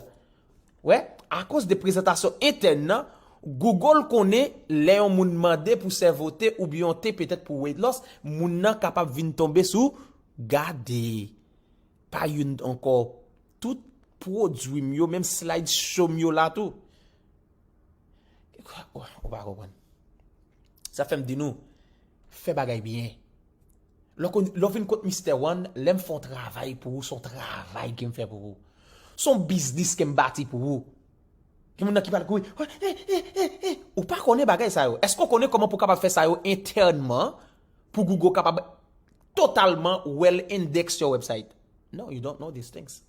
Wè, akoz de prezantasyon entèn nan, Google konnen lè yon moun mande pou sèvo te oubyen yon te petèt pou weight loss, moun nan kapab vin tonbe sou gade. Pa youn ankò, tout pwodui m yo, menm slide show m yo la tou. Ou pa konprann. Sa fè m di nou, fè bagay byen. Lè w fin kot Mister One, lè m fè yon travay pou ou, se yon travay ke m fè pou ou. Se yon biznis ke m bati pou ou. Gen moun nan ki pral kouri. Ou pa konnen bagay sa yo. Èske w konnen kòman pou w kapab fè sa yo entènman pou Google kapab totalman well index your website? No, you don't know these things.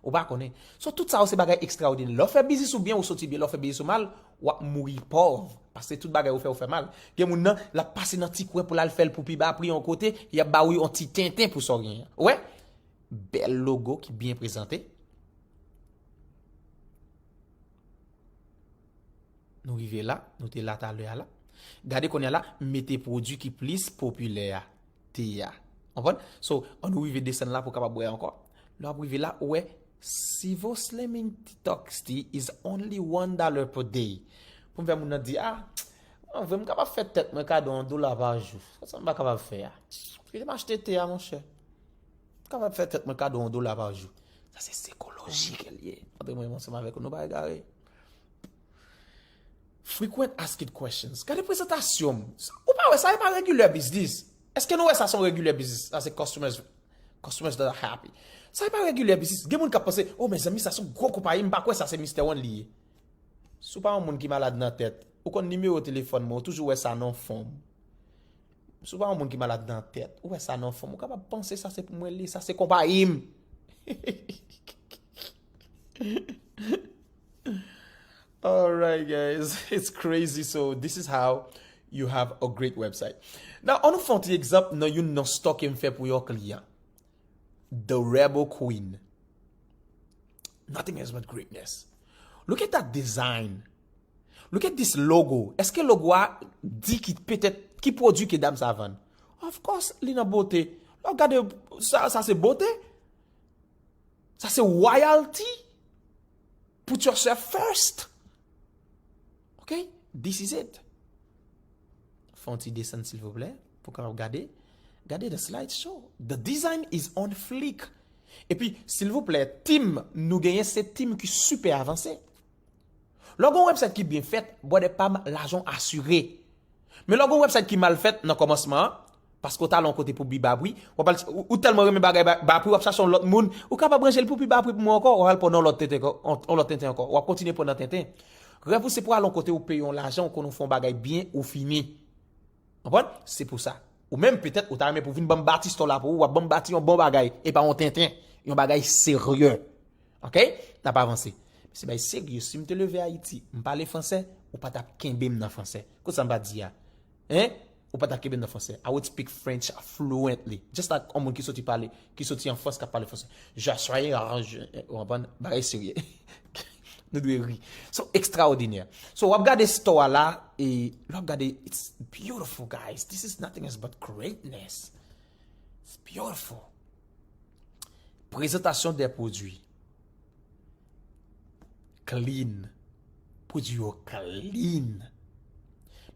Ou pa konnen. So, tout sa yo se bagay ekstraòdinè. Lè w fè biznis ou byen, ou soti byen. Lè w fè biznis ou mal, w ap mouri pòv. Paske tout bagay ou fè, ou fè mal. Gen moun nan, l ap pase nan ti kwen pou l al fè l pou pi ba pri yon kote, y ap ba ou yon ti tenten pou sa w genyen. Ou wè? Bèl logo ki byen prezante. Nou rive la, nou te la talè a la. Gade kounye a la, mete pwodui ki plis popilè a, te a. Konprann? So, ann nou rive desann la pou w kapab wè ankò. Lè w ap rive la, ou wè, Sivo Slimming Detox Tea is only one dollar per day. Pou m fè moun nan di, ah, an vre, m kapab fè tèt mwen kado yon dola pa jou. Sa, sa m pa kapab fè a. Kite m achte te a, monchè. Kapab fè tèt mwen kado yon dola pa jou. Sa se sikoloji ke l ye. Antre mwen ansanm avèk ou, nou pa egare. Frequent asked questions. Gade prezantasyon m. Ou pa wè sa, e pa regular business. Èske nou wè sa se yon regular business? Sa se customers, customers that are happy. Sa e pa regular business. Gen moun k ap panse, oh, mezanmi, sa se yon gwo konpayi, m pa kwè sa se Mister One li ye. Si w pa yon moun ki malad nan tèt, ou konn nimewo telefòn mwen, ou toujou wè sa nan fon m. Si w pa yon moun ki malad nan tèt, ou wè sa nan fon m, ou kapab panse sa se pou mwen li, sa se konpayi m. Alright, guys, it's crazy. So, this is how you have a great website. Now, ann nou fè yon ti egzanp nan youn nan store ke m fè pou yon kliyan. The Rebel Queen. Nothing else but greatness. Look at that design. Look at this logo. Èske logo a di ki petèt ki pwodui ke dam sa vann? Of course, li nan bote. Lè w gade sa, sa se bote. Sa se royalty. Put yourself first. Ok? This is it. Fè yon ti desann, silvouplè, pou w kapab gade. Gade the slide show. The design is on fleek. Epi, silvouplè, team nou genyen, se team ki sipè avanse. Lè w gen yon website ki byen fèt, brother pa m, lajan w asire. Men lè w gen yon website ki mal fèt nan kòmansman an, paske w t al yon kote pou pi ba pri, w ap al, ou, ou tèlman renmen bagay ba, ba pri, w ap chache yon lòt moun, ou kapab ranje l pou pi ba pri pou mwen ankò, w ap al pran nan lòt tenten, yon, yon lòt tenten ankò, w ap kontinye pran nan tenten. Rèv ou se pou al yon kote ou peye yon lajan, ou konn ou fè yon bagay byen, ou fini. Konprann? Se pou sa. Ou menm, petèt, ou ta renmen pou vin ban m bati store la pou ou, w ap ban m bati yon bon bagay, e pa yon tenten, yon bagay serye. Ok? N ap avanse. Se bay serye, si m te leve Ayiti, m pale fransè, ou pa t ap kenbe m nan fransè. Kote sa m pa di a? Hein? Ou pa t ap kenbe m nan fransè. I would speak French fluently. Just like yon moun ki soti pale, ki soti an Frans k ap pale fransè. Je suis, je, ou konprann? Bagay serye. Nou dwe ri. So, ekstraòdinè. So, w ap gade store a la, e lè w ap gade, it's beautiful, guys. This is nothing else but greatness. It's beautiful. Présentation des produits. Clean. Pwodui yo clean.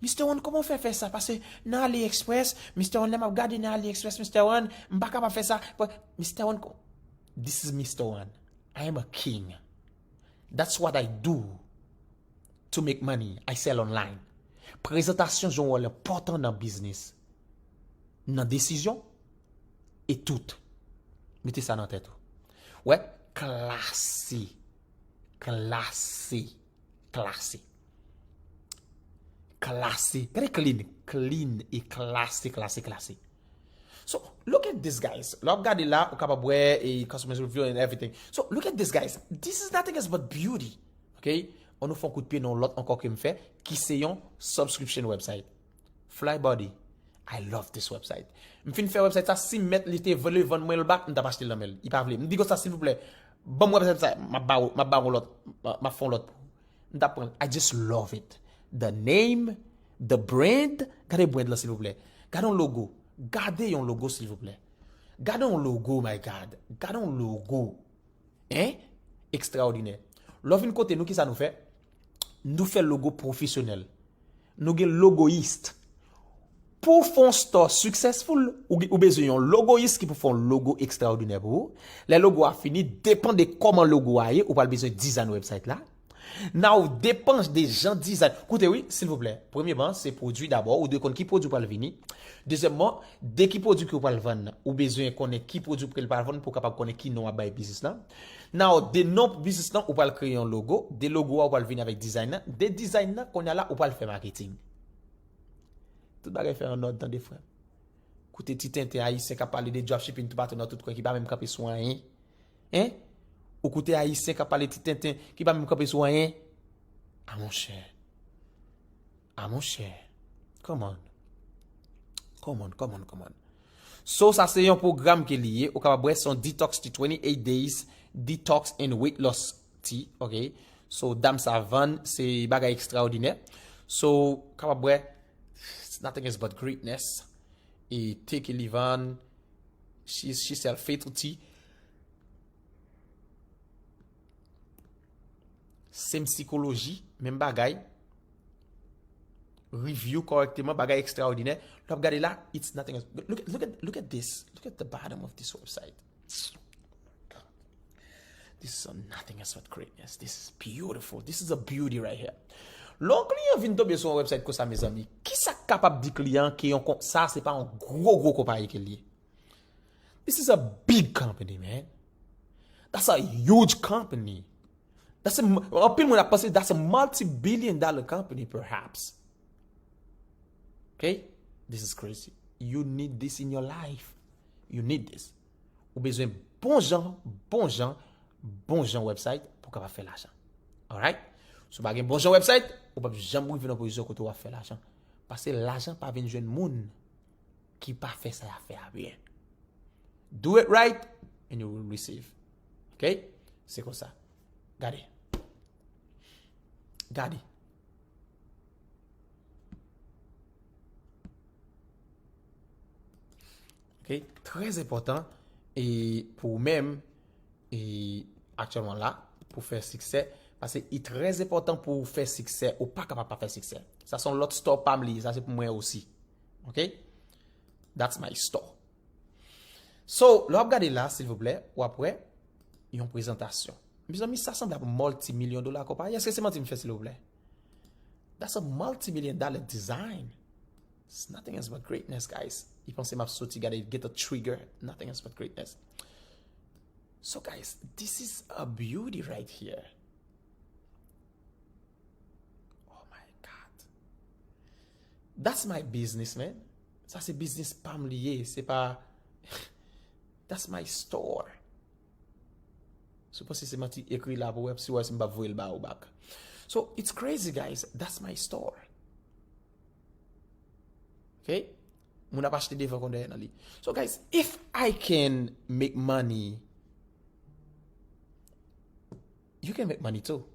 Mister One, kòman w fè fè sa? Paske nan AliExpress, Mister One, lè m ap gade nan AliExpress, Mister One, m pa kapab fè sa. But Mister One, ko- this is Mister One. I am a king. That's what I do to make money. I sell online. Prezantasyon jwe yon wòl enpòtan nan biznis, nan desizyon, e tout. Mete sa nan tèt ou. Wè, klase. Klase. Klase. Klase. Gade clean. Clean e klase, klase, klase. So, look at this, guys. Lè w ap gade la, ou kapab wè e customer review and everything. So, look at this, guys. This is nothing else but beauty. Ok? Ann nou fè yon kout pye nan yon lòt ankò ke m fè, ki se yon subscription website. Flybody. I love this website. M fin fè website sa, si mèt li te vle vann mwen l back, m t ap achte l nan men l. Li pa vle. M di konsa, silvouplè, ban m website sa, m ap ba w, m ap ba w yon lòt, m ap fè yon lòt pou ou. M t ap pran l. I just love it. The name, the brand, gade brand lan, silvouplè. Gade yon logo. Gade yon logo, silvouplè. Gade yon logo, my God. Gade yon logo. Hein? Ekstraòdinè. Lè w vin kote nou, kisa nou fè? Nou fè logo pwofesyonèl. Nou gen logoyist. Pou w fè yon store successful, ou, ou bezwen yon logoyist ki pou fè yon logo ekstraòdinè pou ou. Lè logo a fini, depan de kòman logo a ye, ou pral bezwen design website la. Now, depan de jan design. Koute wi, silvouplè. Premyèman, se pwodui dabò. Ou dwe konn ki pwodui pral vini. Dezyèmman, de ki pwodui ke w pral vann nan. Ou bezwen konnen ki pwodui ke l pral vann pou w kapab konnen ki non w ap bay biznis lan. Now, de non biznis lan, ou pral kreye yon logo. De logo a, ou pral vini avèk design nan. De design nan, kounye a la, ou pral fè marketing. Tout bagay fè an nòd, tande frè m. Koute ti tenten ayisyen k ap pale de dropshipping toupatou nan tout kwen ki pa menm kanpe sou anyen. Hein? Ou koute ayisyen k ap pale ti tenten ki pa menm kanpe sou anyen. A monchè. A monchè. Come on. Come on, come on, come on. So, sa se yon pwogram ke li ye. Ou kapab wè se yon detox ti twenty-eight days detox and weight loss ti, ok? So, dam sa vann, se bagay ekstraòdinè. So, kapab wè, it's nothing else but greatness. E te ke li vann, she, she sell fatal ti. Same sikoloji, menm bagay. Review kòrèkteman, bagay ekstraòdinè. Lè w ap gade la, it's nothing else. Look, look at, look at this. Look at the bottom of this website. This is a nothing else but greatness. This is beautiful. This is a beauty right here. Lè yon kliyan vin tonbe sou yon website konsa, mezanmi, kisa k kapab di kliyan ke yon kon sa se pa yon gwo, gwo konpayi ke l ye? This is a big company, man. That's a huge company. That's a, anpil moun ap panse that's a multi-billion dollar company, perhaps. Ok? This is crazy. You need this in your life. You need this. Ou bezwen bon jan, bon jan, bon jan website pou w kapab fè lajan. Alright? Si w pa gen bon jan website, ou p ap janm rive nan pozisyon kote w ap fè lajan. Paske lajan pa vin jwenn moun ki pa fè sa y ap fè a byen. Do it right and you will receive. Ok? Se konsa. Gade. Gade. Ok? Trè enpòtan e pou ou menm e aktyèlman la pou fè siksè. Paske li trè enpòtan pou w fè siksè. Ou pa kapab pa fè siksè. Sa se yon lòt store pa m li ye. Sa se pou mwen osi. Ok? That's my store. So, lè w ap gade la, silvouplè, w ap wè yon prezantasyon. Mezanmi, sa sanble ap multi-million dollar konpayi. Èske se manti m fè, silvouplè? That's a multi-million dollar design. It's nothing else but greatness, guys. Li panse m ap soti gade get a trigger. Nothing else but greatness. So, guys, this is a beauty right here. Oh my God. That's my business, man. Sa se biznis pa m li ye, se pa that's my store. Si w panse se manti, ekri la pou wè si w wè si m p ap voye l ba ou back. So, it's crazy, guys. That's my store. Ok? Moun ap achte devan kon dèyè nan li. So, guys, if I can make money, you can make money too.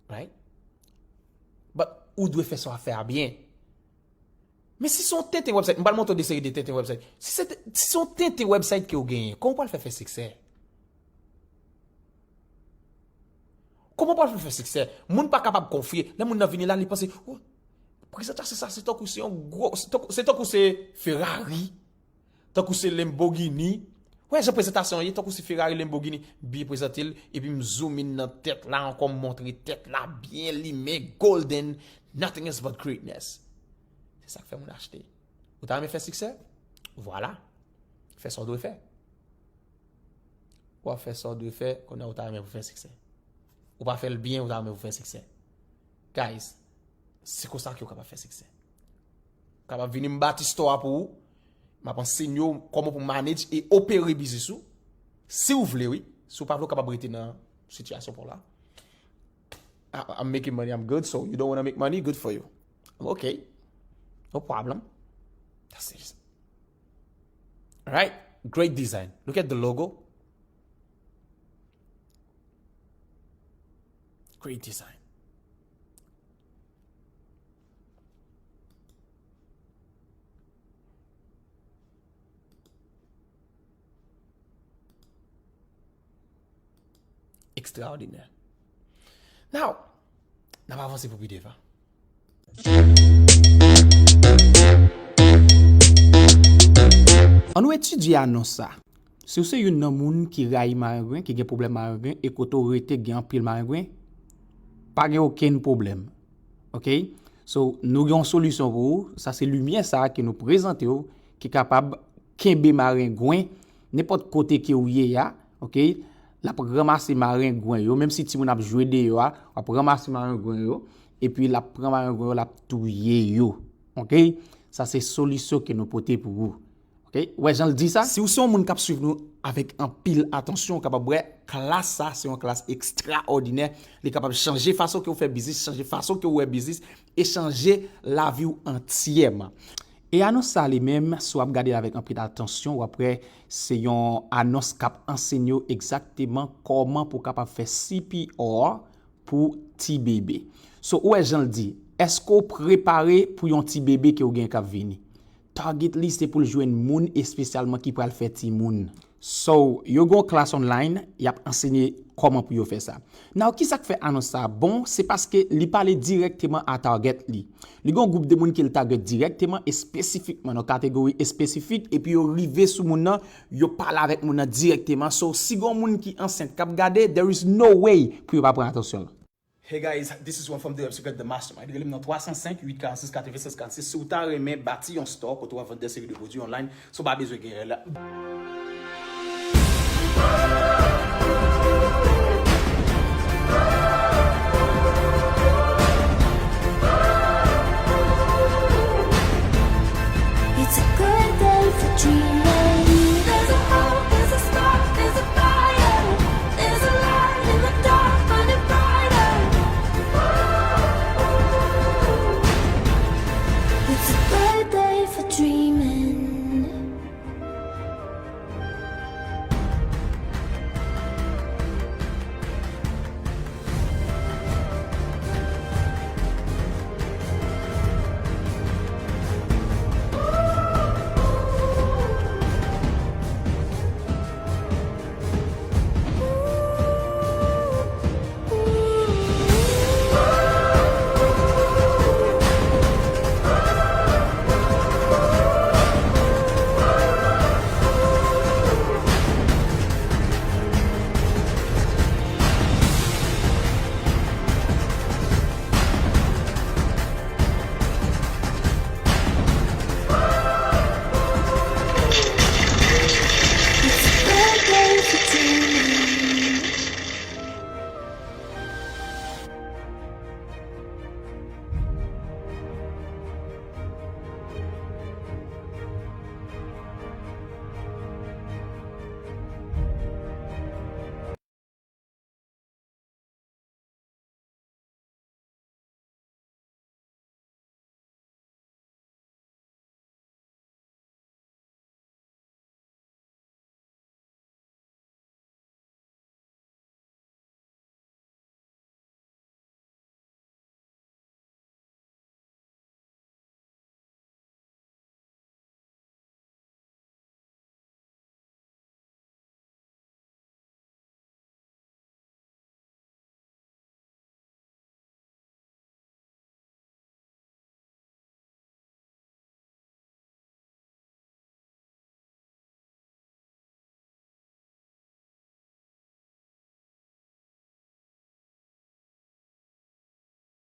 Right? But ou dwe fè sa w ap fè a byen. Men si se yon tenten website, m pral montre w de seri de tenten website. Si se, si se yon tenten website ke w genyen, kòman w pral fè fè siksè? Kòman w pral fè fè siksè? Moun pa kapab konfye. Lè moun nan vini la, li panse, "Oh, prezantasyon sa, se tankou se yon gwo, se tankou, se tankou se Ferrari, tankou se Lamborghini." Wè, jan prezantasyon an ye, tankou se Ferrari, Lamborghini, byen prezante l, epi m zoom in nan tèt la ankò, m montre tèt la byen limen, golden, nothing else but greatness. Se sa k fè moun achte. Ou ta renmen fè siksè? Vwala. Fè sa w dwe fè. W ap fè sa w dwe fè, kounye a ou ta renmen pou fè siksè. Ou pa fè l byen, ou ta renmen pou fè siksè. Guys, se konsa ke w kapab fè siksè. Ou kapab vini m bati store a pou ou. M ap ansenye w kòman pou manage e opere biznis ou. Si w vle, wi. Si w pa vle, ou kapab rete nan sitiyasyon pa w la. I, I'm making money, I'm good, so you don't wanna make money, good for you. I'm okay. No problem. That's it. All right? Great design. Look at the logo. Great design. Ekstraòdinè. Now, n ap avanse pou pi devan. Ann nou etidye anons sa. Si w se youn nan moun ki rayi marengwen, ki gen pwoblèm marengwen, e kote w rete gen anpil marengwen, pa gen okenn pwoblèm. Ok? So, nou gen yon solisyon pou ou. Sa se limyè sa a ke nou prezante w, ki kapab kenbe marengwen nenpòt kote ke w ye a. Ok? L ap ranmase marengwen yo. Menm si timoun ap jwe deyò a, w ap ranmase marengwen yo. Epi l ap pran marengwen yo, l ap touye yo. Ok? Sa se solisyon ke nou pote pou ou. Ok? Ou wè jan l di sa? Si w se yon moun k ap swiv nou avèk anpil atansyon, ou kapab wè klas sa se yon klas ekstraòdinè. Li kapab chanje fason ke w fè biznis, chanje fason ke w wè biznis, e chanje lavi w antyèman. E anons sa li menm, si w ap gade l avèk anpil atansyon, w ap wè se yon anons k ap ansenye w egzakteman kòman pou w kapab fè C P R pou ti bebe. So, ou wè jan l di, èske w prepare pou yon ti bebe ke w gen k ap vini? Target li se pou l jwenn moun espesyalman ki pral fè timoun. So, yo gen yon klas online, y ap ansenye kòman pou yo fè sa. Now, kisa k fè anons sa bon? Se paske li pale dirèkteman a target li. Li gen yon gwoup de moun ke l target dirèkteman, espesifikman, nan kategori espesifik, epi yo rive sou moun nan, yo pale avèk moun nan dirèkteman. So, si gen yon moun ki ansent k ap gade, there is no way pou yo pa pran atansyon l. Hey guys, this is one from the Web Secret, the Mastermind. Rele m nan twa san senk, uit karann sis, katrevennsèz karann sis. Si w ta renmen bati yon store kote w ap vann de seri de pwodui online, so w pa bezwen gen rèl.